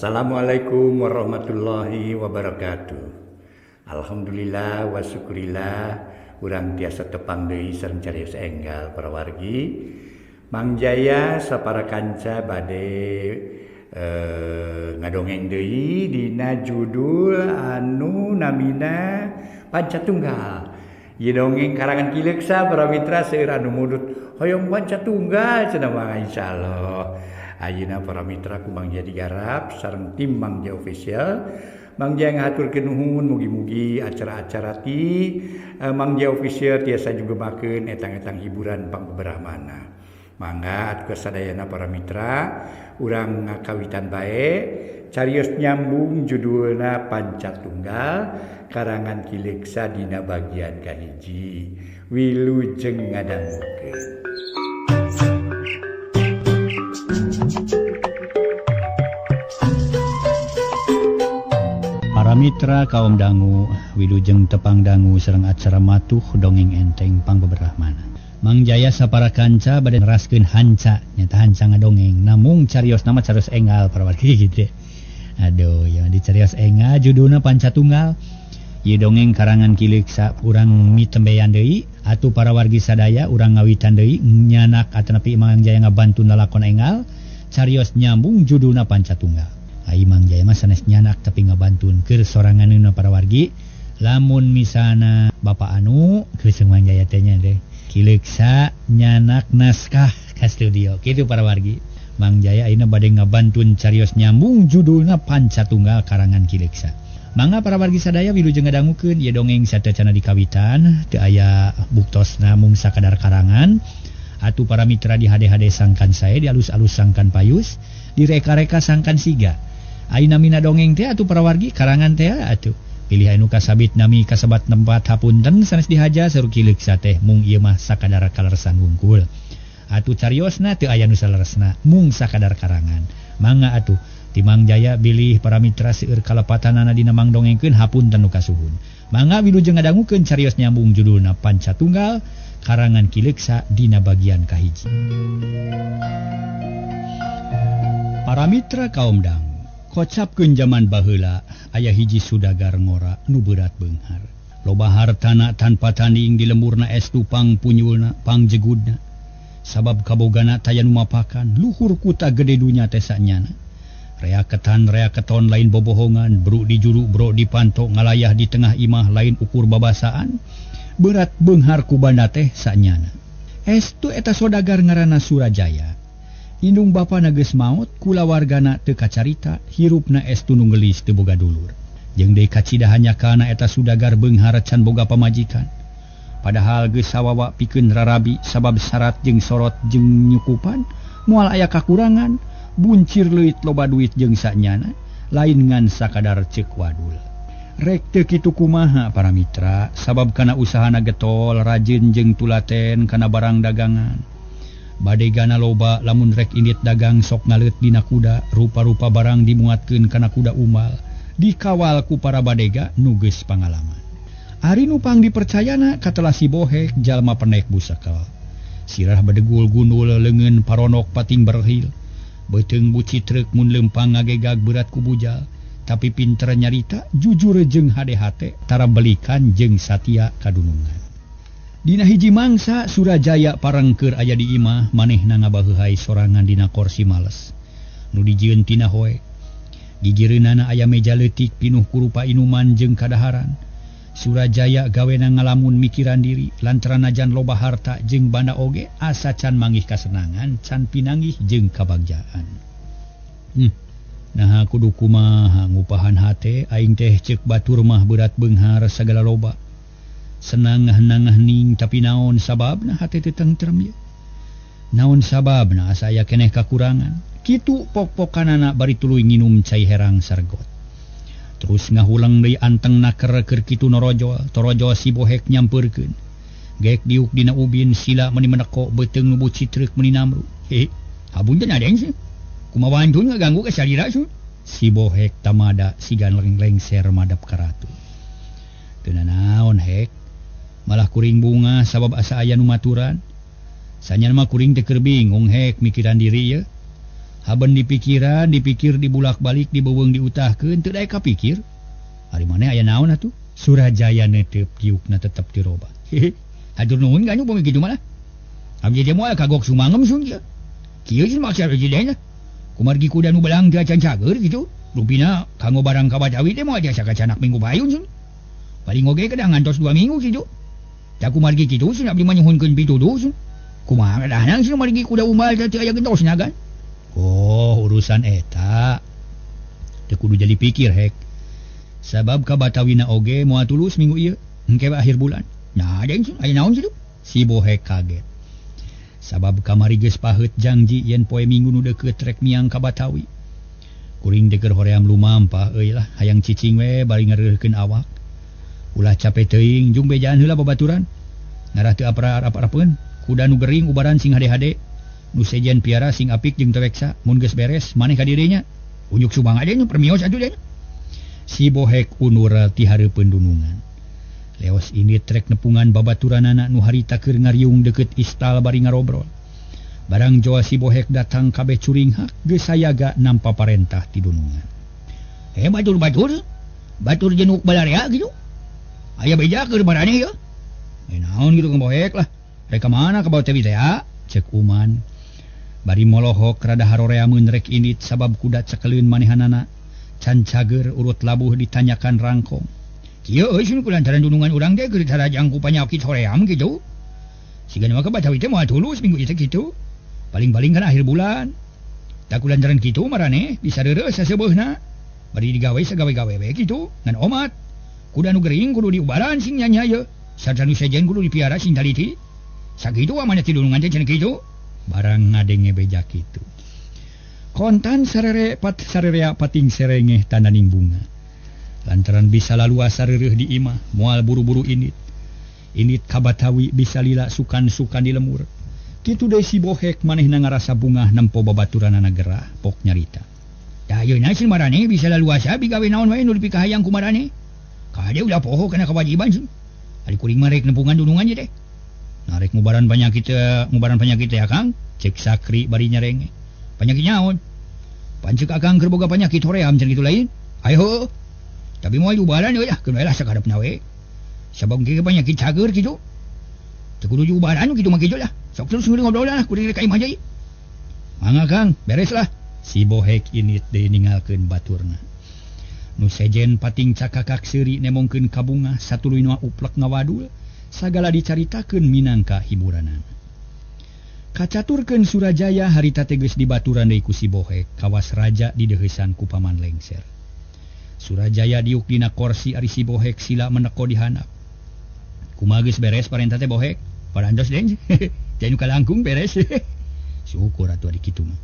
Assalamualaikum warahmatullahi wabarakatuh. Alhamdulillah wa syukurillah urang tiasa tepang deui sareng carios enggal para wargi. Mang Jaya sapara kanca bade ngadongeng deui dina judul anu namina Panca Tunggal. Ieu dongeng karangan Ki Leuksa para mitra seueur anu mudut hoyong Panca Tunggal cenah mah insyaallah. Ayeuna para mitra ku Mang Jaya digarap sareng tim Mang Jaya Official. Mang Jaya ngahaturkeun nuhun mugi-mugi acara-acara ti Mang Jaya Official tiasa jugemakeun etang-etang hiburan pangbeberahmana. Mangga atuh sadayana para mitra urang ngakawitan bae carios nyambung judulna Panca Tunggal karangan Ki Leuksa dina bagian kahiji. Wilujeng ngadangukeun. Para mitra kaum dangu wilujeng tepang dangu sareng acara matuh dongeng enteng pangbeberahmana. Mang Jaya sapara kanca bade neraskeun hanca nyata hanca ngadongeng namung carios nama carios enggal para wargi kitu. Aduh ya di carios enggal judulna Panca Tunggal. Ieu dongeng karangan Ki Leuksa urang mitembeyan deui atuh para wargi sadaya urang ngawitan deui nyanak atanapi Mang Jaya ngabantu lalakon enggal carios nyambung judulna Panca Tunggal. Ai Mang Jaya mah sanes nyanak tapi ngabantun keur soranganeuna para wargi. Lamun misana Bapak anu geus Mang Jaya teh nya teh Ki Leuksa nyanak naskah ka studio kitu para wargi. Mang Jaya ayeuna bade ngabantun carios nyambung judulna Panca Tunggal karangan Ki Leuksa. Mangga para wargi sadaya wilujeng ngadangukeun ieu dongeng sateuacanna dikawitan teu aya buktosna mung sakadar karangan. Atuh para mitra di hade-hade sangkan sae di alus-alus sangkan payus direka-reka sangkan siga. Ai namina dongeng teh atuh para wargi karangan teh atuh pilih anu kasabit nami kasebat nempat hapunten sanes dihaja seru Ki Leuksa teh mung ieu mah sakadar kaleresan wungkul. Atuh cariosna teu aya nu saleresna mung sakadar karangan. Mangga atuh ti Mang Jaya bilih para mitra seueur kalepatanana dina mang dongengkeun hapunten nu kasuhun. Mangga wilujeng ngadangukeun carios nyambung judulna Panca Tunggal karangan Ki Leuksa dina bagian kahiji. Para mitra kaum dangu kocapkeun jaman baheula aya hiji sudagar ngora nu beurat beunghar. Loba hartana tanpa tanding di lemburna estu pangpunyulna pangjegudna. Sabab kabogana taya nu mapakan luhur kuta gede dunya teh sanyana. Rea ketan rea keton lain bobohongan, bro di juru bro di panto ngalayah di tengah imah lain ukur babasaan. Berat beunghar ku banda teh sanyana. Estu eta sodagar ngaranna Surajaya. Indung bapana geus maot kulawargana teu kacarita hirupna estu nu geulis teu boga dulur. Jeung deui kacidahan nyakana eta sudagar beunghar can boga pamajikan. Padahal geus sawawa pikeun rarabi sabab syarat jeung sorot jeung nyukupan moal aya kakurangan buncir leuit loba duit jeung sanyana lain ngan sakadar ceuk wadul. Rek teu kitu kumaha para mitra sabab kana usahana getol rajin jeung tulaten kana barang dagangan. Badegana loba lamun rek indit dagang sok ngaleut dina kuda rupa-rupa barang dimuatkeun kana kuda umal dikawal ku para badega nu geus pangalaman. Ari nu pang dipercayana katelah si bohek jalma penek busakel. Sirah bedegul gundul leungeun paronok pating berhil. Beuteung bucitreuk mun leumpang ngagegag berat ku bujal tapi pinter nyarita jujur jeung hade-hate tara belikan jeung satia kadunungan. Dina hiji mangsa Surajaya parengkeur aya di imah manehna ngabaheuhai sorangan dina korsi males nu dijieun tina hoe. Gigireunana aya meja leutik pinuh ku rupa inuman jeung kadaharan. Surajaya gawena ngalamun mikiran diri lantaran najan loba harta jeung banda oge asa can manggih kasenangan can pinanggih jeung kabagjaan. Naha kudu kumaha ngupahan hate aing teh ceuk batur mah berat beunghar sagala loba. Senang nangahning tapi naon sababna hate teu tentrem ieu. Naon sababna asa aya keneh kakurangan. Kitu pok-pokanana bari tuluy nginum cai herang sargot. Terus ngahulang deui anteng naker keur kitu norojol, torojol si bohek nyampeurkeun. Gek diuk dina ubin sila meuni meneko beuteung nu bucitreuk meuni namru. He, habun teh nadeng sih. Kumaha wantun ngaganggu ka salira sih. Si bohek tamada sigan lengser madap ka ratu. Teu nanaon hek. Malah kuring bunga sabab asa aya nu maturan. Sanyana mah kuring teh keur bingung hek mikiran diri ye. Haben dipikiran, dipikir dibulak-balik, dibeuweung diutahkeun teu daek kapikir. Ari maneh aya naon atuh? Surajaya netep diukna tetep diroba. Hatur nuhun ganyu pami kitu mah. Abdi teh moal kagok sumangem sun kieu. Kieu sih maksud abdi teh. Kumargi kuda nu belang teh acan cager kitu. Rupina kanggo barang ka Batawi teh moal tiasa kacanak minggu payun sun. Paling oge kedah ngantos 2 minggu kitu. Da kumargi kitu sun abdi mah nyuhunkeun pituduh sun. Kumaha kedahnang sun margi kuda umbal teh teu aya gentosna kan. Oh, urusan eta. Teu kudu jadi pikir hek. Sabab ka Batawina oge moal tulus minggu ieu, engke akhir bulan. Nah, deung sun aya naon situ? Si Bohek kaget. Sabab kamari geus paheut janji yen poe Minggu nu deukeut rek miang ka Batawi. Kuring teh keur hoream lumampah euy lah, hayang cicing we bari ngareuhkeun awak. Ulah cape teuing jung bejaan heula babaturan. Ngarah teu apar-aparapeun, kuda nu gering ubaran sing hade-hade. Nu sejen piara sing apik jeung teweksa, mun geus beres maneh ka dirinya. Unjuk subang aja nu permios atuh deui. Si Bohek unur ti hareupeun dunungan. Leos ini trek nepungan babaturanana nu harita keur ngariung deukeut istal bari ngarobrol. Barang joa si Bohek datang kabeh curinghak geus sayaga nampa parentah ti dunungan. Batur-batur, batur jenuk balarea kitu. Aya beja keur maraneh ieu. Naon kitu ka Bohek lah. Rek ka mana ka Batawi teh? Cek Uman. Bari molohok rada haroreameun rek indit sabab kuda cekeleun manehanana. Can cager urut labuh ditanyakan rangkong. Kieu euy sun kulantaran dunungan urang teh keur tarajang ku panyakit hoream kitu. Sigana mah ka Batawi teh moal tulus minggu ieu teh kitu. Paling-paling kan akhir bulan. Da kulantaran kitu maraneh bisa reureus saseubeuna. Bari digawe sagawe-gawe we kitu ngan omat. Kuda nu gering kudu diubaran sing nya-nya ieu. Sarta nu sejen kudu dipiara sing taliti. Sakitu amanah ti dunungan teh cenah kitu. Barang ngadenge beja kitu. Kontan sarere pat sarerea pating serengeh tananing bunga. Lantaran bisa laluasa reureuh di imah, moal buru-buru indit. Indit ka Batawi bisa lila sukan-sukan di lemur. Kitu deui si Bohek manehna ngarasa bungah nempo babaturanana gerah pok nyarita. Da ayeuna sun maraneh bisa laluasa bigawe naon wae nu dipikahayang ku maraneh. Kade ulah poho kana kewajiban sun. Ari kuring mah rek nempungan dunungan ye teh. Narek ngubaran penyakit ya Kang, cek Sakri bari nyarenge. Penyakit nyaon? Pancek akang keur boga penyakit hoream cenah kitu lain. Ayo. Tapi moal diubaran euy lah, keun we lah sakarepna we. Sabab kieu penyakit cager kitu. Teu kudu diubaran kitu mah kitu lah. Sok terus ngobrol lah kuring rek ka imah deui. Mangga Kang, beres lah. Si Bohek init deui ninggalkeun baturna. Nu sejen pating cakakak seuri nemongkeun kabungah satuluyna uplek ngawadul. Sagala dicaritakeun minangka hiburanana. Kacaturkeun Surajaya harita teh geus dibaturan deui ku si Bohek kawas raja dideuheusan ku Paman Lengser. Surajaya diuk dina korsi ari si Bohek sila meneko di handap. Kumaha geus beres parentah teh Bohek? Parantos deui. Teh nu kalangkung beres. Syukur atuh ari kitu mah.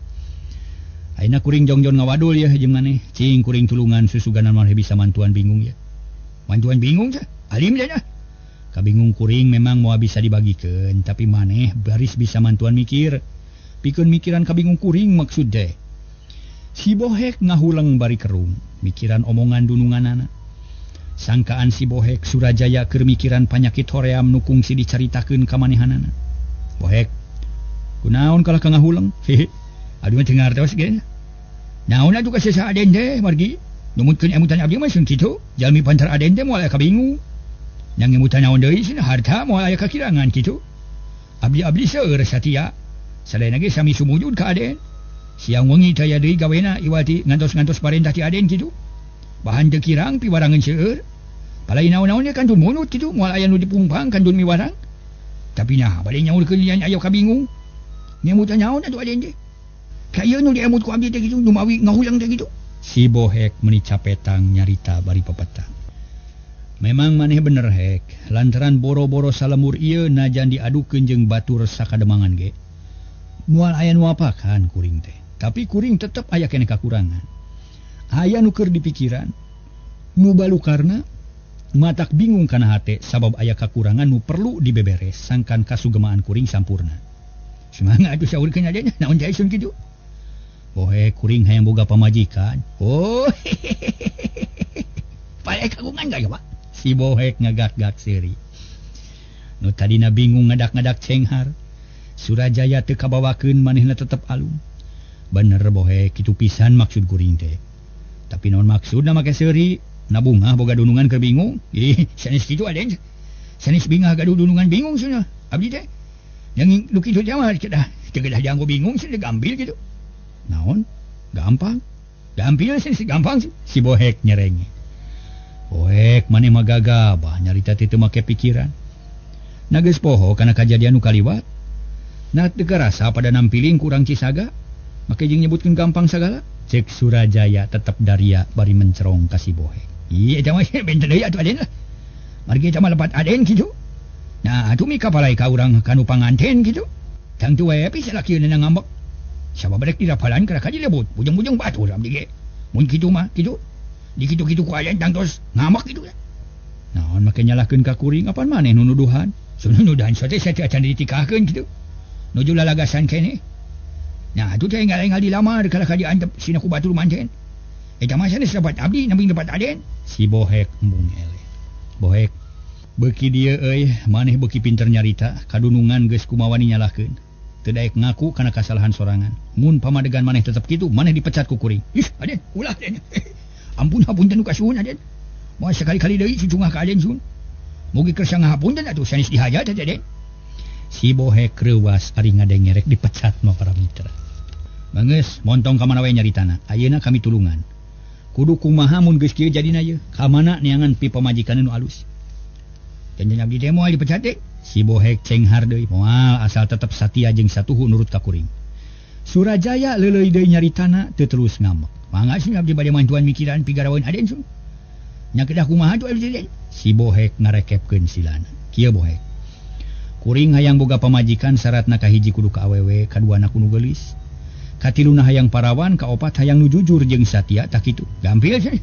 Ayeuna kuring jongjon ngawadul yeuh jeung maneh. Cing kuring tulungan susuganan maneh bisa mantuan bingung ya. Mantuan bingung teh? Alim teh nya. Kabingung kuring memang moal bisa dibagikeun, tapi maneh baris bisa mantuan mikir. Pikeun mikiran kabingung kuring maksud teh. Si Bohek ngahuleng bari kerung, mikiran omongan dununganana. Sangkaan si Bohek Surajaya keur mikiran panyakit hoream nu kungsi dicaritakeun ka manehanana. Bohek, kunaon kalah ka ngahuleng? Hehe. Aduh mah teu ngartos ge. Naon atuh ka sesa aden teh margi? Numutkeun emutan abdi mah sun kitu, jalmi pantar aden teh moal aya kabingung. Yang ngemutan naon deui cenah harta moal aya kakirangan kitu. Abdi-abdi seueur satia. Sadayana ge sami sumujud ka aden. Siang wengi taya deui gawena iwati ngantos-ngantos parentah ti aden kitu. Bahan teu kirang piwarangeun seueur. Palai naon-naon ge kantun munut kitu, moal aya nu dipungpang kantun miwarang. Tapi nah bade nyaurkeun yen aya kabingung. Ngemutan naon atuh aden teh? Ka ieu nu diemut ku abdi teh kitu, nu mawi ngahulang teh kitu. Si Bohek meuni capetang nyarita bari pepetang. Memang maneh bener hek, lantaran boro-boro salemur ieu najan diadukeun jeung batur sakademangan ge. Moal aya nu apakan kuring teh, tapi kuring tetep aya keneh kakurangan. Aya nu keur dipikiran, nu balukarna matak bingung kana hate sabab aya kakurangan nu perlu dibeberes sangkan kasugemaan kuring sampurna. Semangat atuh saurkeun aja naon jai sun kitu. Bohe kuring hayang boga pamajikan. Oh. Pae kagungan gaya, Pak. Si Bohek ngagak-gak seuri. Nu tadina bingung ngadak-ngadak cenghar. Surajaya teu kabawakeun manehna tetep alum. Bener bohek kitu pisan maksud kuring teh. Tapi naon maksudna make seuri? Nabungah boga dunungan keur bingung. Ih, sanes kitu Aden. Sanes bingah gaduh dunungan bingung cenah. Abdi teh. Yang nu kitu teh mah cedah, teu gedah janggo bingung cenah gampil kitu. Naon? Gampang. Gampil sih gampang sih. Si bohek nyerenge. Bohek maneh mah gagabah nyarita teh teu make pikiran. Na geus poho kana kajadian nu kaliwat. Na teu karasa pada nampiling kurang Cisaga. Make jeung nyebutkeun gampang sagala. Cek Surajaya tetep daria bari mencerong ka si bohek. Ih eta mah benten deui atuh Aden lah. Margi eta mah lepat Aden kitu. Nah atuh mika palai ka urang kanu panganten kitu. Tangtu we bisa lakieun ngambek. Sabab rek dirapalan kana ka dilebut, bujeng-bujeng batur abdi ge. Mun kitu mah kitu. Di kitu-kitu ku Aden tangtos ngambek kitu. Naon make nyalahkeun ka kuring apan maneh nu nuduhan? Sun nuduhan teh satia acan ditikahkeun kitu. Nuju lalagasan keneh. Nah, atuh teh enggal-enggal dilamar kalah ka diantep sina ku batur manten. Eta mah sanes dapat abdi nambing dapat Aden. Si bohek embung eleh. Bohek beuki dieu euy, maneh beuki pinter nyarita, kadunungan geus kumawani nyalahkeun. Teu daek ngaku kana kasalahan sorangan. Mun pamadegan maneh tetep kitu, maneh dipecat ku kuring. Ih, Aden, ulah Aden. Ampun hapunten nu kasuhun Aden. Moal sakali-kali deui cucungah ka Aden sun. Mugi kersa ngahapunten atuh sanes dihajat teh Aden. Si bohek reuwas ari ngadengerek dipecat mah para mitra. Bangeus montong ka mana we nyaritana. Ayeuna kami tulungan. Kudu kumaha mun geus kieu jadina ieu? Ka mana neangan pi pamajikan nu alus? Janjen abdi teh moal dipecat teh. Si bohek cenghar deui, moal asal tetep satia jeung satuhu nurut ka kuring. Surajaya leuleuy deui nyaritana teu terus ngambek. Mangga sih abdi bade mantuan mikiran pigaraweun Aden sun. Nya kedah kumaha tuh abdi teh? Si bohek ngarekepkeun silana. Kieu bohek. Kuring hayang boga pamajikan syaratna kahiji kudu ka awewe, kaduana kudu geulis. Katiluna hayang parawan, kaopat hayang nu jujur jeung satia tah kitu. Gampil sih.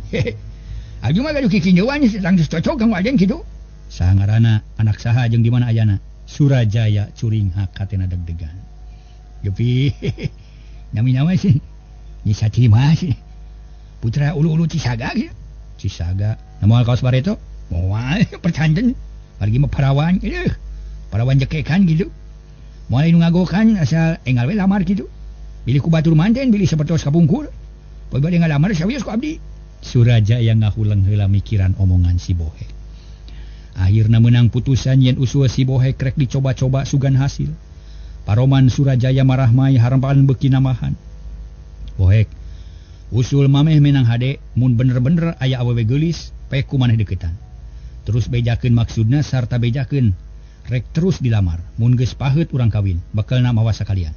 Abdi mah gaduh kikinjeuan langsung cocok kanggo Aden kitu. Saha ngaranna, anak saha jeung di mana ayana? Surajaya curinghak hatena deg-degan. Gepi. Nami-nama sih. Nyi Satimah sih. Putra ulu-ulu Cisaga kitu. Cisaga. Na moal kaos bareto? Moal percanten. Margi mah parawan. Eueuh. Parawan jekekan gitu. Moal nu ngagokan asal enggal we lamar kitu. Bilih ku batur manten, bilih sapertos kapungkur. Poe bade ngalamar sawios ku abdi. Surajaya ngahuleng heula mikiran omongan si bohek. Akhirna menang putusan yen usul si bohek rek dicoba-coba sugan hasil. Paroman Surajaya marah mai harempan beuki namahan. Bohek, usul mameh menang hade mun bener-bener aya awewe geulis, pek ku maneh deukeutan. Terus bejakeun maksudna sarta bejakeun rek terus dilamar. Mun geus paheut urang kawin, bakalna mawa sakalian.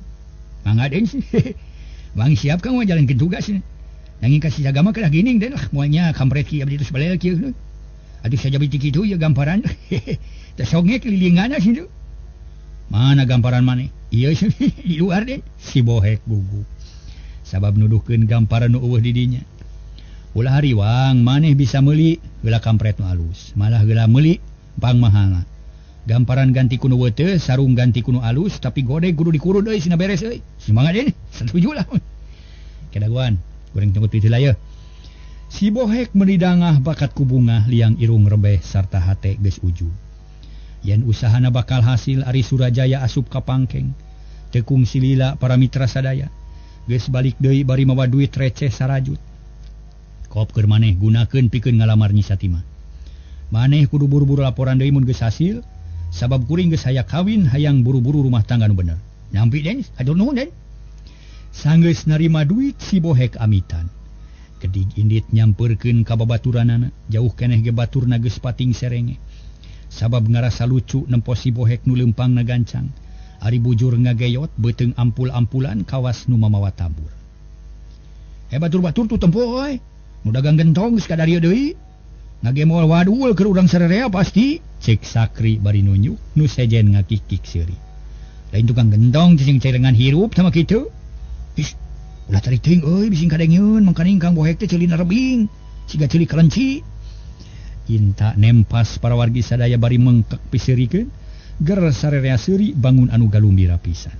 Mangga Den. Mang siap kang jalankeun tugas. Nanging kasih agama kedah gining Den lah moalnya kampret ki abdi terus balel kieu. Aduh saja biti kitu ieu gamparan. Teh songek lilinganna situ. Mana gamparan maneh? Ieu di luar Den. Si bohek gugup. Sabab nuduhkeun gamparan nu eueuh di dinya. Ulah hariwang maneh bisa meuli heula kampret nu alus, malah heula meuli pang mahalna. Gamparan ganti kuno wete, sarung ganti kuno alus, tapi godeg kudu dikurud euy sina beres euy. Semangat Den, setuju lah. Kedaguan, goreng tunggu teu lah ye. Si bohek meridangah bakat ku bungah liang irung rebeh sarta hate geus ujug. Yen usahana bakal hasil ari Surajaya asup ka pangkeng. Tekung silila para mitra sadaya. Geus balik deui bari mawa duit receh sarajut. Kop keur maneh gunakeun pikeun ngalamar Nyi Satimah. Maneh kudu buru-buru laporan deui mun geus hasil. Sabab kuring geus hayang kawin hayang buru-buru rumah tangga nu bener. Nyampi Den, hatur nuhun Den. Sanggeus narima duit si bohek amitan. Kedig indit nyamperkeun ka babaturanana, jauh keneh ge baturna geus pating serenge. Sabab ngarasa lucu nempo si bohek nu leumpangna gancang. Ari bujur ngageyot beuteung ampul-ampulan kawas nu mamawa tabur. Batur-batur tuh tempo euy. Nu dagang gentong geus kadarieu deui. Ngagemol wadul keur urang sarerea pasti. Cek Sakri bari nunjuk nu sejen ngakikik seuri. Lain tukang gentong cicing cerengan hirup sama kitu. Ih, ulah tarik teuing euy bising kadengeun mangkaning Kang Bohek teh ceulina rebing, siga ceuli kelenci. Inta nempas para wargi sadaya bari mengkek piseurikeun, ger sarerea seuri bangun anu galumbira pisan.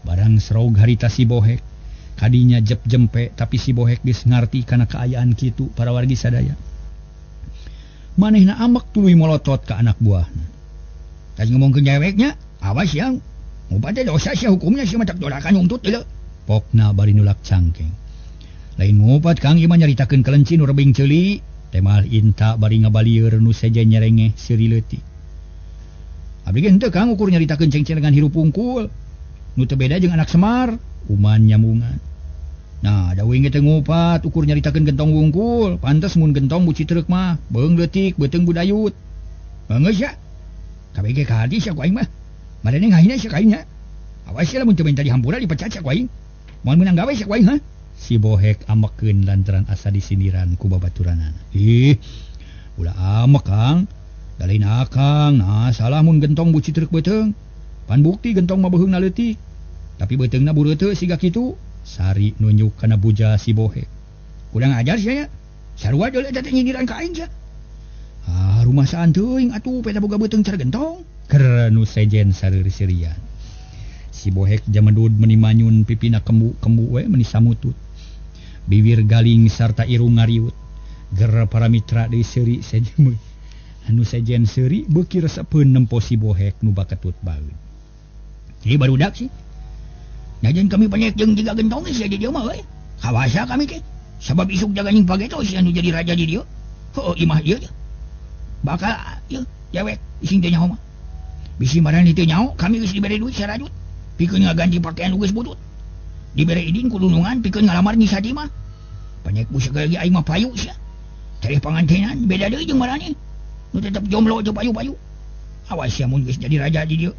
Barang serog harita si Bohek, kadinya jep jempe tapi si Bohek geus ngarti kana kaayaan kitu para wargi sadaya. Manehna amek tuluy molotot ka anak buahna. Tadi ngomongkeun deweknya, awas yang. Ngubat teh dosa sia hukumnya sia mah tak dorakan nuntut deuleu. Pokna bari nulak cangkeng. Lain ngupat Kang ieu mah nyaritakeun kelenci nu rebing ceuli. Temal Inta bari ngabalieur nu sejen nyerengeh seuri leutik. Abdi ge henteu Kang ukur nyaritakeun cengcelengan hirup pungkul. Nu teu beda jeung anak Semar, Uman nyambungan. Nah, da uing ge teu ngupat ukur nyaritakeun gentong wungkul. Pantes mun gentong bu citreuk mah, beung leutik beuteung budayut. Geus ya. Kabeh ge ka hati sia ku aing mah. Marene ngahina sia ka aing nya. Awas sia lamun teu minta dihampura dipecat sia ku aing. Moal meunang gawe sia ku aing ha. Si Bohek amekeun lantaran asa disindiran ku babaturanana. Ih, ulah amek Kang. Da lain akang, nah salah mun gentong bu citreuk beuteung. Pan bukti gentong mah beuheungna leutik. Tapi beuteungna bureuteuh siga kitu. Sari nunjuk kana buja si Bohek. Kurang ajar sia nya. Sarua deuleu eta teh nyindiran ka aing sia. Ah, rumah saan teuing atuh peta boga beuteung cara gentong. Keur nu sejen sareureurian. Si Bohek jamedud meni manyun pipina kembu-kembu we meni samutut. Bibir galing sarta irung ngariut. Ger para mitra deui seuri sejen. Anu sejen seuri beuki resepeun nempo si Bohek nu baketut baeud. Jadi barudak sih. Najan kami panyek jeung jiga gentong sia di dieu mah euy. Kawasa kami teh. Sabab isuk jaga nying pageto sia nu jadi raja di dieu. Heueuh imah ieu teh. Bakal ieu dewek ising teh nyaho mah. Bisi marani teu nyaho kami geus dibere duit sarajut. Pikeun ngaganti pakaian geus butut. Dibere idin ku dunungan pikeun ngalamar Nyi Satimah. Panyek bu sagala ge aing mah payu sia. Tereh pangantenan beda deui jeung marani. Nu tetep jomblo teu payu-payu. Awas sia mun geus jadi raja di dieu.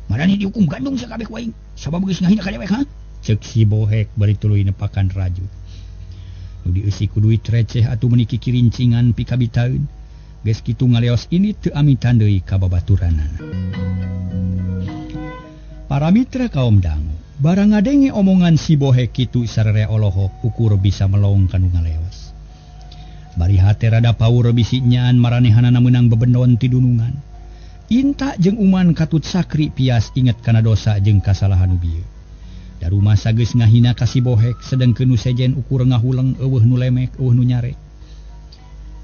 Marani dihukum gandung sakabeh ku aing. Sabab geus ngahina ka dewek ha. Ceuk si Bohek bari tuluy nepakan rajut. Nu dieusi ku duit receh atuh meuni kikirincingan pikabitaeun. Geus kitu ngaleos ini teu amitan deui ka babaturanana. Para mitra kaum dangu, barang ngadenge omongan si Bohek kitu sararea olohok ukur bisa melong kanu ngaleos. Bari hate rada paur bisi nyaan maranehanana meunang bebendon ti dunungan. Inta jeung Uman katut sakri pias inget kana dosa jeung kasalahan nu bieu. Da rumasa geus ngahina ka si Bohek sedengkeun nu sejen ukur ngahuleng eueuh nu lemek eueuh nu nyarek.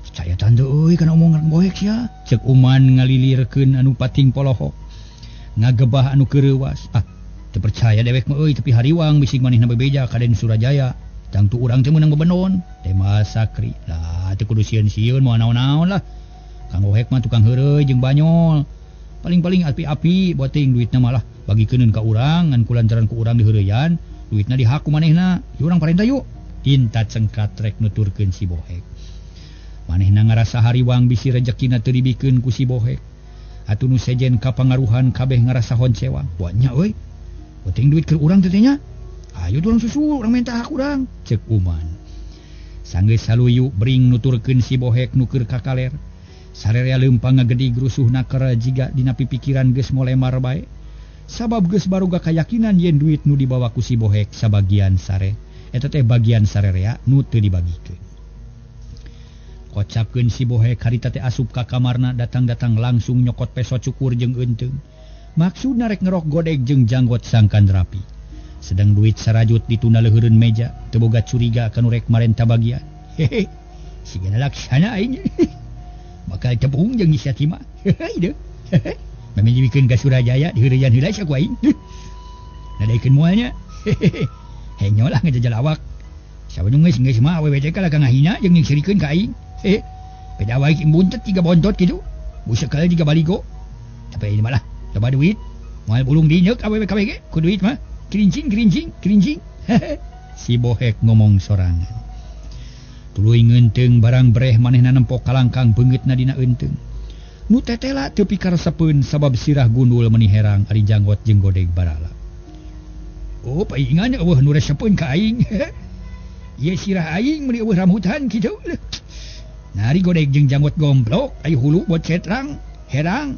Percaya tante euy kana omongan Bohek sia. Ceuk Uman ngalilirkeun anu pating polohok. Ngagebah anu keureuwas. Ah, teu percaya dewek mah euy tapi hariwang bising manehna bebeja ka Den Surajaya. Tangtu urang teh meunang bebenon. Tema sakri. Lah teu kudu sieun-sieun moal naon-naon lah. Kang Bohek mah tukang heureuy jeung banyol. Paling-paling api-api buat teuing duitna malah bagikeun ka urang ngan kulantaran ku urang diheureuyan, duitna dihak ku manehna. Yuk urang parenta yuk. Inta cengkat rek nuturkeun si Bohek. Manehna ngarasa hariwang bisi rejekina teu dibikeun ku si Bohek. Atuh nu sejen kapangaruhan kabeh ngarasa honcewang. Buat nya euy. Penting duit keur urang teh nya. Ayo urang susul, urang minta hak urang. Ceuk Uman. Sanggeus saluyu bring nuturkeun si Bohek nu keur kakaler. Sarerea leumpang ngagedig rusuhna kera jiga dina pipikiran geus ngolemar bae. Sabab geus baruga kayakinan yen duit nu dibawa ku si Bohek sabagian sare. Eta teh bagian sarerea nu teu dibagikeun. Kocapkeun si Bohek harita teh asup ka kamarna datang-datang langsung nyokot peso cukur jeung eunteung. Maksudna rek ngerok godeg jeung janggot sangkan rapi. Sedang duit sarajut ditunda leuheureun meja, teu boga curiga kanu rek marenta bagian. Hehe. Sigana laksana aing. Bakal tepung jeung Nyi Satimah. Hehe deui. Hehe. Mami dibikeun ka Surajaya diheureyan heula sia ku aing. Nadaikeun moal nya. Hehe. Henyo lah ngajajal awak. Sawanyu geus geus mah awewe teh kalah ka ngahina jeung nyingserikeun ka aing. Beda wae buntet tiga bontot gitu. Busekal tiga baligo. Tapi ini malah loba duit. Moal bulung dinyek awewe kabeh ge ku duit mah. Kerincing kerincing kerincing. Si Bohek ngomong sorangan. Tuluy ngeunteung barang breh manehna nempok kalangkang beungeutna dina eunteung. Nu tetela teu pikaresepeun sabab sirah gundul meni herang ari janggot jeung godeg barala. Oh, paingan eueuh nu resepeun ka aing. Ieu sirah aing meuni eueuh rambutan kitu. Nari godeg jeung janggot gomblok ayo hulu buat cetrang herang.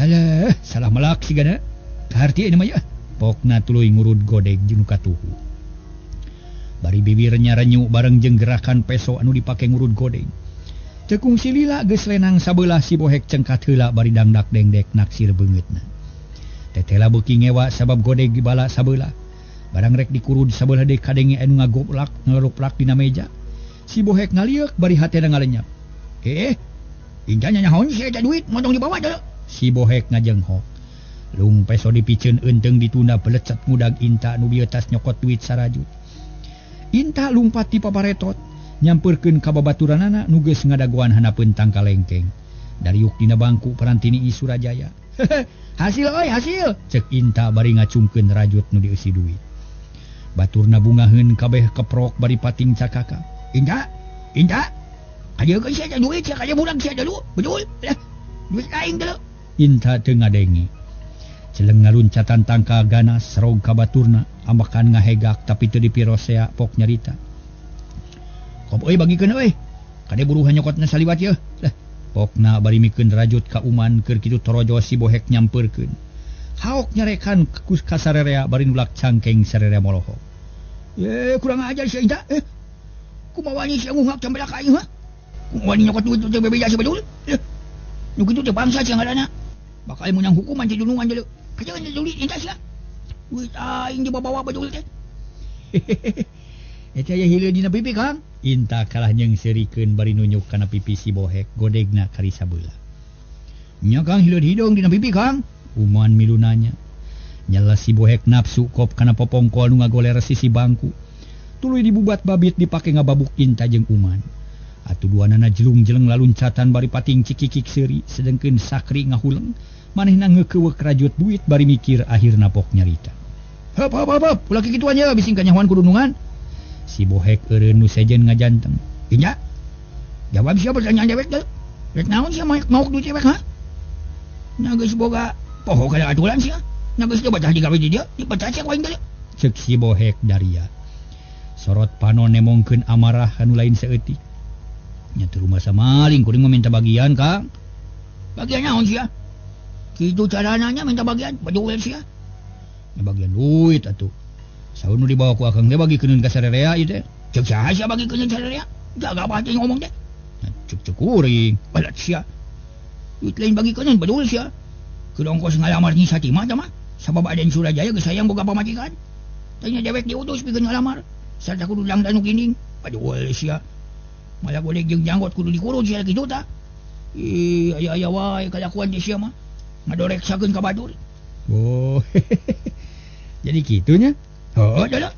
Alah, salah melak sigana. Kaharti ieu mah ya. Pokna tuluy ngurud godeg jeung nu katuhu. Bari bibirnya renyu bareng jeung gerakan peso anu dipake ngurud godeg. Tekung silila geus lenang sabelah si Bohek cengkat heula bari dangdak dengdek naksir beungeutna. Tetela beuki ngewa sabab godeg dibala sabelah. Barang rek dikurud sabelah deui kadenge anu ngagoplak ngaroplak dina meja. Si Bohek ngalieuk bari hatena ngalenyap. Injanya nyahoan si eta duit motong dibawa deui. Si Bohek ngajenghok. Lung peso dipiceun eunteung ditunda belecet ngudag Inta nu bieu tas nyokot duit sarajut. Inta lumpat ti paparetot nyampeurkeun ka babaturanana nu geus ngadagoan handapeun tangkal lengkeng. Dariuk dina bangku perantini I Surajaya. Hasil euy hasil, cek Inta bari ngacungkeun rajut nu dieusi duit. Baturna bungaheun kabeh keprok bari pating cakaka. Inta, Inta, kajeun sia duit sia kajeun budak sia dulu, betul? Lah, duit aing dulu. Inta teu ngadenge. Celeng ngaluncatan tangka ganas rog ka baturna, ambakan ngahegak tapi teu dipirosea pok nyarita. Kop euy bagikeun euy. Kade buruhan nyokotna saliwat yeuh. Lah, pokna bari mikeun rajut ka uman keur kitu torojo si bohek nyampeurkeun. Haok nyarekan ka sarerea bari nulak cangkeng sarerea molohok. Ye, kurang ajar sia Inta. Kumaha wani sia ngunghak cambelak ka aing ha? Kumaha wani nyokot duit teh bebeja sia bedul? Nu kitu teh bangsa sia ngaranna. Bakal meunang hukuman ti dunungan deuleu. Kajeun duit Inta sia. Duit aing dibawa-bawa bedul teh. Eta aya hileud dina pipi Kang. Inta kalah nyeungseurikeun bari nunjuk kana pipi si bohek godegna kari sabeula. Nya Kang hileud hidung dina pipi Kang. Uman milu nanya. Nyala si bohek nafsu kop kana popongkol nu ngagoler sisi bangku. Tuluy dibubat babit dipake ngababuk Inta jeung Uman. Atuh duanana jelung-jeleng laluncatan bari pating cikikik seuri sedengkeun Sakri ngahuleng manehna ngeukeweuk rajut duit bari mikir akhirna pok nyarita. Heup heup heup ulah kikituan ye bising kanyahoan ku dunungan. Si bohek eureun nu sejen ngajanteng. Inja. Jawab sia pertanyaan dewek teh. Rek naon sia maok duit dewek ha? Nya geus boga poho kana aturan sia. Nya geus teu betah digawe di dieu, dipecat sia ku aing teh. Ceuk si bohek daria. Sorot panon nemongkeun amarah anu lain saeutik. Nya teu rumasa maling kuring mah minta bagian, Kang. Bagian naon sia? Kitu carana nya minta bagian, bedul sia. Nya bagian duit atuh. Saur nu dibawa ku akang teh bagikeun ka sarerea ieu teh. Ceuk saha sia bagikeun sarerea? Jaga apa teh ngomong teh? Ceuk ceuk kuring, balat sia. Duit lain bagikeun bedul sia. Keur ongkos ngalamar Nyi Satimah tah mah. Sabab Aden Surajaya geus hayang boga pamajikan. Tanya dewek diutus pikeun ngalamar. Sarta kudu dangdan nu ginding. Bedul sia. Malah godeg jeung janggot kudu dikurud sia kitu tah. Ih, aya-aya wae kalakuan teh sia mah. Ngadoreksakeun ka batur. Oh. Jadi kitunya. Oh, dah.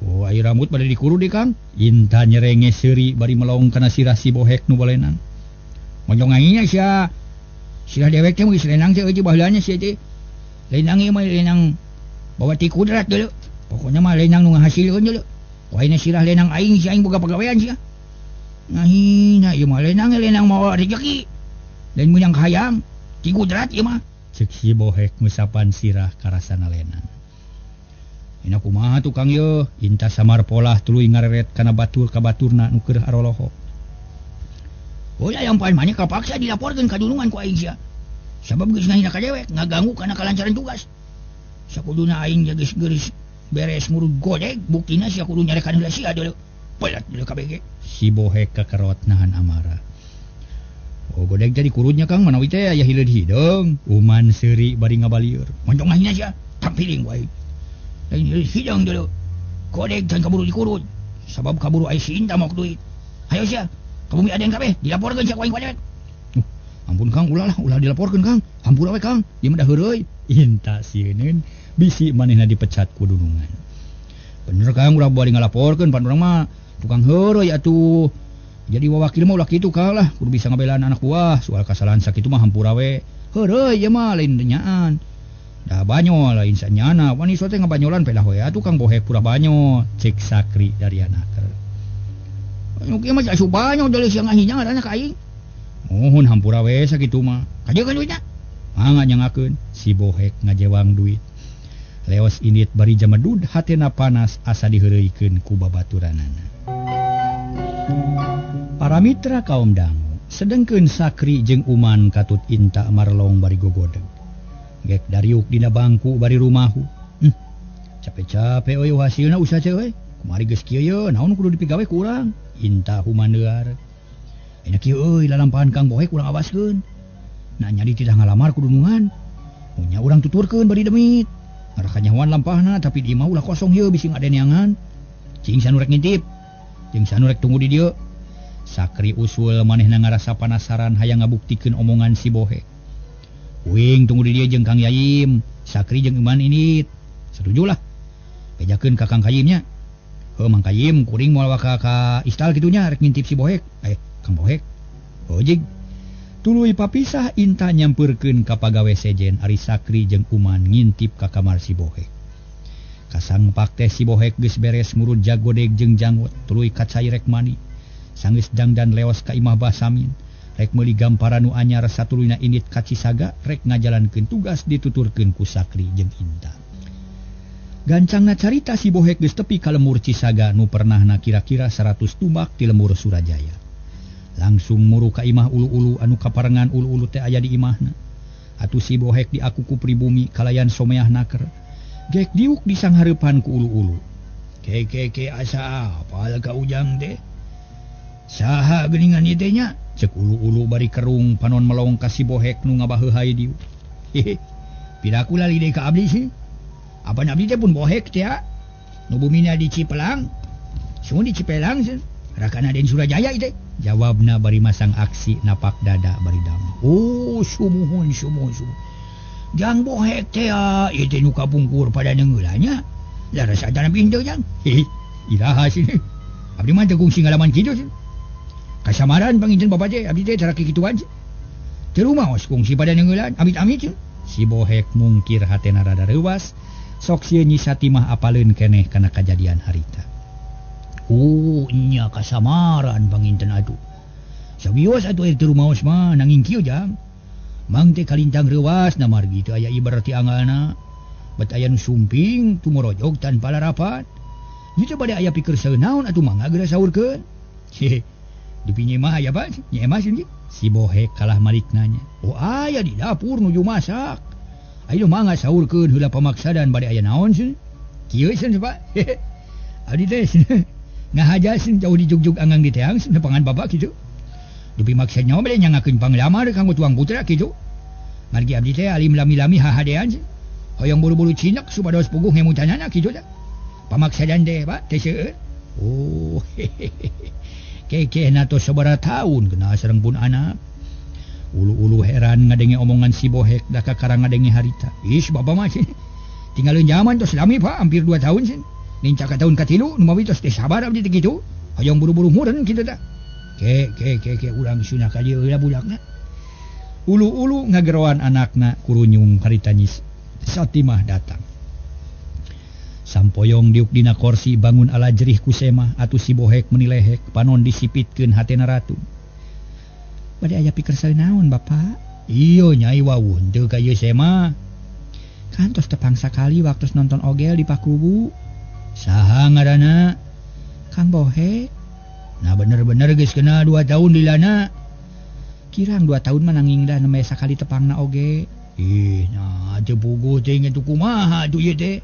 Oh, air rambut pada dikurud deh, Kang. Inta nyerenge seuri bari melong kana sirah si bohek nu bolenang. Mojong aingnya sia. Sirah dewek teh geus lenang teh euy baheulana sia teh. Lenang ieu mah lenang bawa ti kudrat deuleu. Pokoknya mah lenang nu ngahasilkeun deuleu. Ku ayeuna sirah lenang aing sia aing boga pagawean sia. Ngahina ieu mah lenang lenang mawa rezeki. Lain meunang kahayang ti kudrat ieu mah. Cek si bohek ngusapan sirah karasana lenang. Ina kumaha tukang ye? Inta samar polah tuluy ngareret kana batur ka baturna nu keur arolohok. Ulah yang pan maneh kapaksa dilaporkeun ka dunungan ku aing sia. Sabab geus ngahina ka dewek, ngaganggu kana kalancaran tugas. Sakuduna aing geus geuris beres ngurug godeg, buktina sia kudu nyarekan heula sia deuleu. Pelat deuleu kabeh ge. Si bohek kakerot nahan amarah. Oh godeg jadi kurutnya Kang manawi teh aya hileud hideung. Uman seuri bari ngabalieur. Montong ngahina sia, tampiling wae. Lain hileud hideung deuleu. Godeg can kaburu dikurut. Sabab kaburu ai si Inta maok duit. Hayo sia, ka bumi Aden kabeh dilaporkeun sia ku aing ku dewek. Ampun Kang, ulah lah, ulah dilaporkeun Kang. Hampura we Kang, ieu mah da heureuy. Inta sieuneun bisi manehna dipecat ku dunungan. Bener Kang, ulah bari ngalaporkeun pan urang mah tukang heureuy atuh. Jadi wawakil mah ulah kitu Kang lah, kudu bisa ngabelaan anak buah. Soal kasalahan sakitu mah hampura we. Heureuy ieu mah lain nyaan. Dah banyol lain sanyana, wani teh ngabanyolan pedah we atuh Kang bohek pura banyol. Cek Sakri dari anaker. Nu kieu mah asup banyol deuleu sia ngahina ngaranna ka aing. Mohon hampura we sakitu mah. Kajeun duitna? Mangga nyangakeun. Si bohek ngajewang duit. Leos indit bari jamedud hatena panas asa diheureuykeun ku babaturanana. Para mitra kaum dangu, sedengkeun Sakri jeung Uman katut Inta marlong bari gogodeg. Gek dariuk dina bangku bari rumahu. Capek-capek euy hasilna usah teh euy. Kumari geus kieu ye, naon kudu dipigawe ku urang? Inta humaneuar. Enak kieu euy lalampahan Kang Bohek urang awaskeun. Nah nyadi tidak ngalamar ku dunungan. Munya urang tuturkeun bari demit. Ngarakanyahoan lampahna tapi di imah ulah kosong ye bisi ngadeneangan. Cing sanu rek ngintip. Jeung sanu rek tunggu di dieu. Sakri usul manehna ngarasa panasaran hayang ngabuktikeun omongan si Bohek. Kuing tunggu di dieu jeung Kang Yaim, Sakri jeung Iman ini. Setujulah. Bejakeun ka Kang Kayimnya. Heuh Mang Kayim kuring moal waka ka istal kitu nya rek ngintip si Bohek. Kang Bohek. Oh jig. Tuluy papisah Inta nyampeurkeun ka pagawe sejen ari Sakri jeung Uman ngintip ka kamar si Bohek. Kasangpak teh si Bohek geus beres ngurut jagodeg jeung janggot tuluy kacai rek mandi. Sanggeus dangdan leos ka imah Basamin. Rek meuli gamparan nu anyar satuluyna indit ka Cisaga rek ngajalankeun tugas dituturkeun ku Sakri jeung Inta. Gancangna carita si Bohek geus tepi ka lemur Cisaga nu pernahna kira-kira 100 tumbak ti lemur Surajaya. Langsung muru ka imah ulu-ulu anu kaparengan ulu-ulu teh aya di imahna. Atuh si Bohek diaku ku pribumi kalayan someah naker. Gek diuk disanghareupan ku ulu-ulu. Ke asa apal ka ujang teh? Saha geuningan ieu teh nya? Cek ulu-ulu bari kerung panon melong ka si Bohek nu ngabaheuhai diuk. Hehe. Piraku lali deui ka abdi sih. Apa abdi teh pun Bohek teh ya? Nu bumina di Cipelang. Sun di Cipelang sih. Rakana Den Surajaya ieu teh. Jawabna bari masang aksi napak dada bari dama. Oh, sumuhun sumuhun sumuhun. Jang Bohek teh ieu teh nu kapungkur pada neungeula nya. Laras adana pintu jang. Hehe, iraha sih. Abdi mah teu kungsi ngalaman kitu sih. Kasamaran panginten bapa teh abdi teh tara kikituan sih. Teu rumaos kungsi pada neungeulan amit-amit sih. Si Bohek mungkir hatena rada reuwas. Sok sieun Nyi Satimah apaleun keneh kana kajadian harita. Oh, nya kasamaran panginten atuh. Sawios atuh teu rumaos mah nanging kieu jang. Mang teh kalintang reuwas na margi teu aya ibarat ti angalna. Bet aya nu sumping tumorojog tanpa larapat. Nyi teh bade aya pikir saeunaon atuh mangga geura saurkeun. Hehe. Dipinye mah aya ba, nya mah sieun. Si Bohek kalah malik nanya. Oh aya di dapur nuju masak. Ayo mangga saurkeun heula pamaksadan bade aya naon sieun. Kieu sieun Pak. Hehe. Abdi teh ngahaja sieun jauh dijugjug anggang di teang sieun pangan bapak kitu. Dupi maksa nyawa bade nyangakeun panglamar kanggo tuang putra kitu. Margi abdi teh alim lami-lami hahadean sieun. Hoyong buru-buru cinek supados puguh ngemutanana kitu teh. Pamaksadan teh Pak teh seueur. Oh hehehe. Kekehna tos sabaraha taun kena sareng pun anak. Ulu-ulu heran ngadenge omongan si Bohek da kakara ngadenge harita. Ih bapa mah sih. Tinggalin zaman tos lami Pak, hampir 2 tahun sih. Nincak ka tahun katilu nu mawi tos teh sabar abdi teh kitu. Hoyong buru-buru mureun kitu tah. Ke ke ke ke urang sunah ka dieu heula budakna. Ulu-ulu ngageroan anakna kurunyung harita Nyi Satimah datang. Sampoyong diuk dina korsi bangun ala jerih ku semah atuh si Bohek menilehek panon disipitkeun hatena ratu. Bade aya pikir naon Bapak? Iyo Nyai wawuh teu ka ieu semah. Kantos tepang sakali waktu nonton ogel di Pakubu. Saha ngaranna? Kang Bohek. Nah bener-bener geus kena 2 tahun dilana. Kirang 2 tahun mah nanging dah nembe sakali tepangna oge. Ih, nah teu puguh teh ngetu kumaha atuh ieu teh.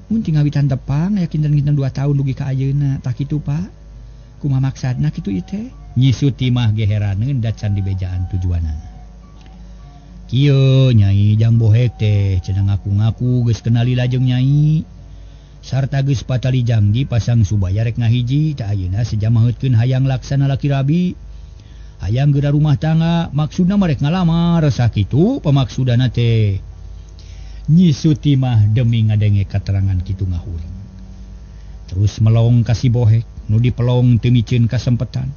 Mun tingawitan tepang aya kinten-kinten 2 tahun dugi ka ayeuna tah kitu Pak. Kumaha maksadna kitu ieu teh? Nyi Sutimah ge heraneun da can dibejaan tujuanana. Kieu Nyai Jang Bohek teh cenah ngaku-ngaku geus kenali lajeng Nyai. Sarta geus patali jangji pasang subaya rek ngahiji tah ayeuna sejamaheutkeun hayang laksana laki rabi. Hayang geura rumah tangga maksudna mah rek ngalamar sakitu pamaksudana teh. Nyi Sutimah demi ngadenge katerangan kitu ngahureng. Terus melong ka si Bohek nu dipelong teu miceun kasempetan.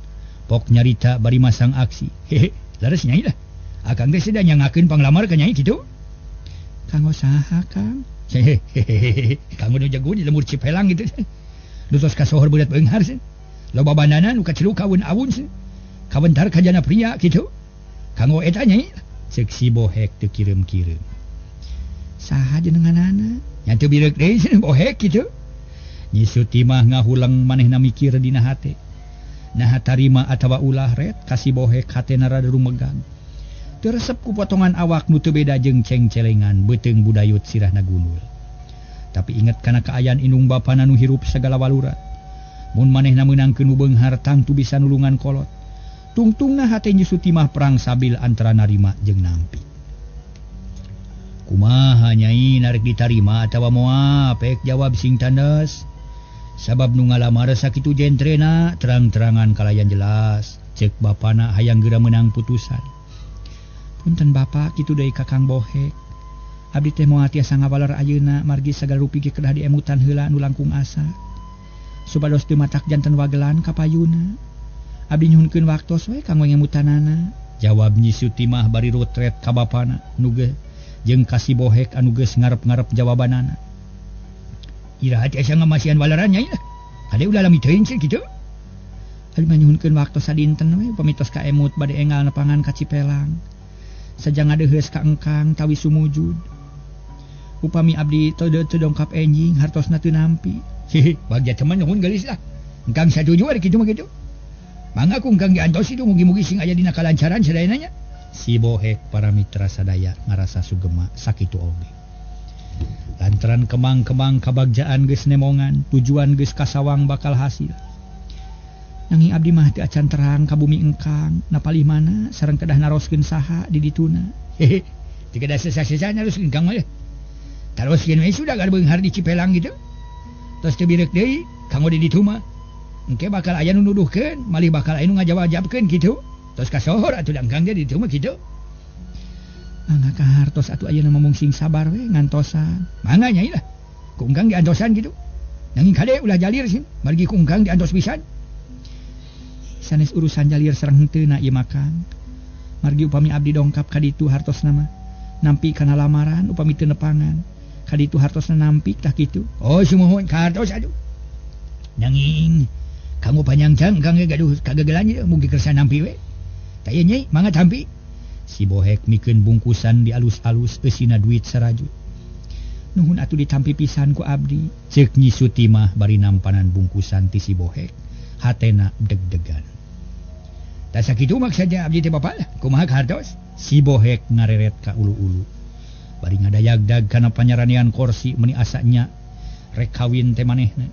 Pok nyarita bari masang aksi. Hehe, leres Nyai lah. Akang teh sedang nyangakeun panglamar ka Nyai kitu. Kanggo saha, Kang? Hehehe, kanggo nu jago di lemur Cipelang gitu. Nu tos kasohor budak beunghar sih. Loba bandana nu kaceluk kawun-awun sih. Kawentar kajana pria kitu. Kanggo eta Nyai. Ceuk si Bohek teu kireum-kireum. Saha jenenganana? Nya teu bireuk deui cenah Bohek kitu. Nyi Sutimah ngahuleng manehna mikir dina hate. Naha tarima atawa ulah ret ka si Bohek hatena rada rumegang. Teu resep ku potongan awak nu teu beda jeung cengcelengan beuteung budayut sirahna gundul. Tapi inget kana kaayaan indung bapana nu hirup sagala walurat. Mun manehna meunangkeun nu beunghar tangtu bisa nulungan kolot. Tungtungna hate Nyi Sutimah perang sabil antara narima jeung nampi. Kumaha Nyai narek ditarima atawa moal? Pek jawab sing tandes. Sabab nu ngalamar sakitu jentrena terang-terangan kalayan jelas. Cek bapana hayang geura meunang putusan. Punten Bapak kitu deui ka Kang Bohek. Abdi teh moal tiasa ngawaler ayeuna margi sagala rupi ge kedah diemutan heula nu langkung asa. Supados teu matak janten wagelan ka payuna. Abdi nyuhunkeun waktos we kanggo ngemutanana. Jawab Nyi Sutimah bari rotret ka bapana nu ge jeung ka si Bohek anu geus ngarep-ngarep jawabanana. Iraha tiasa ngamasihan waleran nyai lah. Kade ulah lami teuing sih kitu. Abdi mah nyuhunkeun waktos sadinten we upami tos kaemut bade enggal nepangan ka Cipelang. Sajang ngadeheus ka engkang tawi sumujud. Upami abdi teu dongkap enjing hartosna teu nampi. Hihi, bagja teman nuhun geulis lah. Engkang satuju ari kitu mah kitu. Mangga ku engkang diantos itu mugi-mugi sing aya dina kalancaran sadayana nya. Si Bohek para mitra sadaya ngarasa sugema sakitu oge. Lantaran kemang-kemang kabagjaan geus nemongan, tujuan geus kasawang bakal hasil. Nanging abdi mah teu acan terang ka bumi engkang, napalih mana sareng kedah naroskeun saha di dituna. Hehe, teu kedah sesa-sesa naroskeun engkang mah. Taroskeun we sudah gar beunghar di Cipelang gitu. Tos teu bireuk deui kanggo di ditu mah. Engke bakal aya nu nuduhkeun, malih bakal aya nu ngajawab-jawabkeun kitu. Tos kasohor atuh da engkang ge di ditu mah kitu. Mangga ka hartos atuh ayeuna mah mung sing sabar we ngantosan. Mangga nyai lah. Ku engkang diantosan kitu. Nanging kade ulah jalir sih, margi ku engkang diantos pisan. Sanes urusan jalir sareng henteu na ieu makan. Margi upami abdi dongkap ka ditu hartosna mah nampi kana lamaran upami teu nepangan. Ka ditu hartosna nampi tah kitu. Oh sumuhun ka hartos atuh. Nanging kanggo panyangcang engkang ge gaduh kagegelan ieu mugi kersa nampi we. Tah ieu nyai mangga tampi. Si Bohek mikeun bungkusan di alus-alus eusina duit sarajut. Nuhun atuh ditampi pisan ku abdi. Ceuk Nyi Sutimah bari nampanan bungkusan ti si Bohek. Hatena deg-degan. Tah sakitu maksudnya abdi teh bapak lah. Kumaha ka hartos? Si Bohek ngareret ka ulu-ulu. Bari ngadayagdag kana panyaranean korsi meuni asa nya rek kawin teh manehna.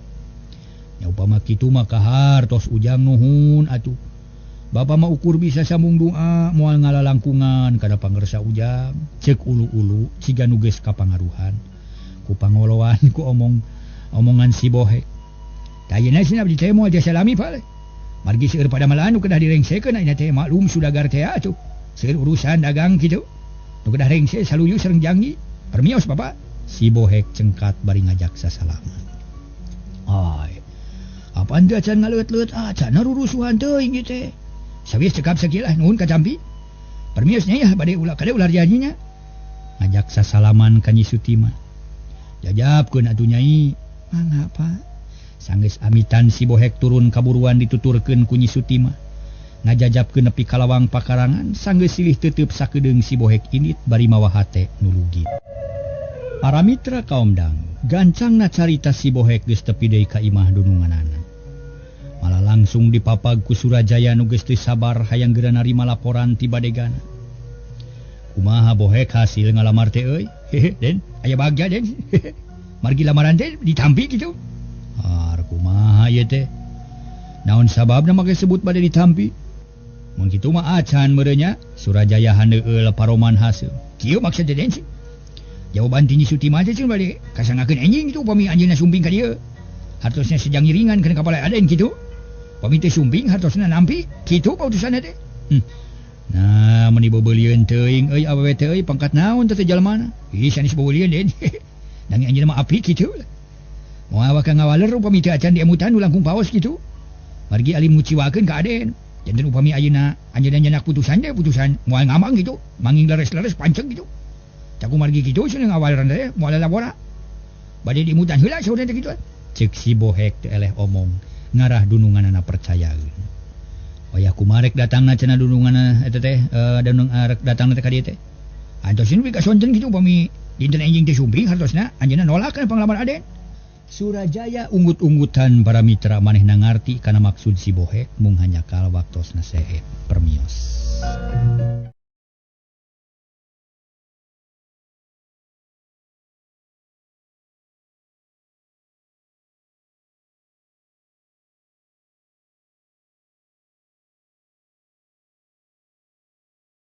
Nya upama kitu mah ka hartos ujang nuhun atuh. Bapa mah ukur bisa sambung doa moal ngalalangkungan kana pangersa ujang. Ceuk ulu-ulu ciga nu geus kapangaruhan ku pangoloan ku omong omongan si Bohek. Tah ayeuna cenah abdi teh moal jasa lami Pak. Margi seueur pada malan nu kedah direngsekeun ayeuna teh maklum sudagar teh atuh. Seueur urusan dagang kitu. Nu kedah rengse saluyu sareng janji. Permios Bapak. Si Bohek cengkat bari ngajak sasalaman. Ai. Apaan teh acan ngaleut-leut acan rurusuhan teuing ieu teh. Sawios cekap sakieu lah nuhun ka campi. Permios nya ya bade ulah kade ulah janjinya. Ngajak sasalaman ka Nyi Sutimah. Jajabkeun atuh nyai. Mangga Pak. Sanggeus amitan si Bohek turun kaburuan dituturkeun ku Nyi Sutimah. Ngajajabkeun nepi ka lawang pakarangan sanggeus silih teuteub sakedeung si Bohek indit bari mawa hate nu lugit. Para mitra kaum dangu, gancangna carita si Bohek geus tepi deui ka imah dununganana. Malah langsung dipapag ku Surajaya nu geus teu sabar hayang geura narima laporan ti badegana. Kumaha Bohek hasil ngalamar teh euy? Hehe, Den, aya bagja Den. Margi lamaran teh ditampi kitu. Har kumaha ieu teh? Naon sababna make sebut bade ditampi? Mun kitu mah acan meureun nya. Surajaya handeueul paroman haseum. Kieu maksud Den sih. Jawaban ti Nyi Sutimah teh cenah bade kasangakeun enjing kitu upami anjeunna sumping ka dieu. Hartosna sejang ngiringan kana kapala Aden kitu. Upami teh sumping hartosna nampi kitu pautusanna teh. Nah, meuni beubeulieun teuing euy awewe teh euy pangkat naon teh jalmana? Ih sanes beubeulieun Den. Nanging anjeunna mah api kitu. Moal bakal ngawaler upami teu acan diemutan nu langkung paos kitu. Margi alim nguciwakeun ka Aden. Janten upami ayeuna anjeunna nyenak putusan teh putusan moal ngamang kitu, manging leres-leres panceng kitu. Caku margi kitu cenah ngawaleran teh moal lalabora. Bade diemutan heula saurna teh kitu. Ceuk si Bohek teu eleh omong ngarah dununganana percayaeun. Wayah kumarek datangna cenah dununganana eta teh dunung arek datangna teh ka dieu teh. Antos we kasonten kitu upami dinten enjing teh sumping hartosna anjeunna nolak kana panglamar Aden. Surajaya unggut-unggutan para mitra manehna ngarti kana maksud si Bohek mung hanyakal waktosna seep permios.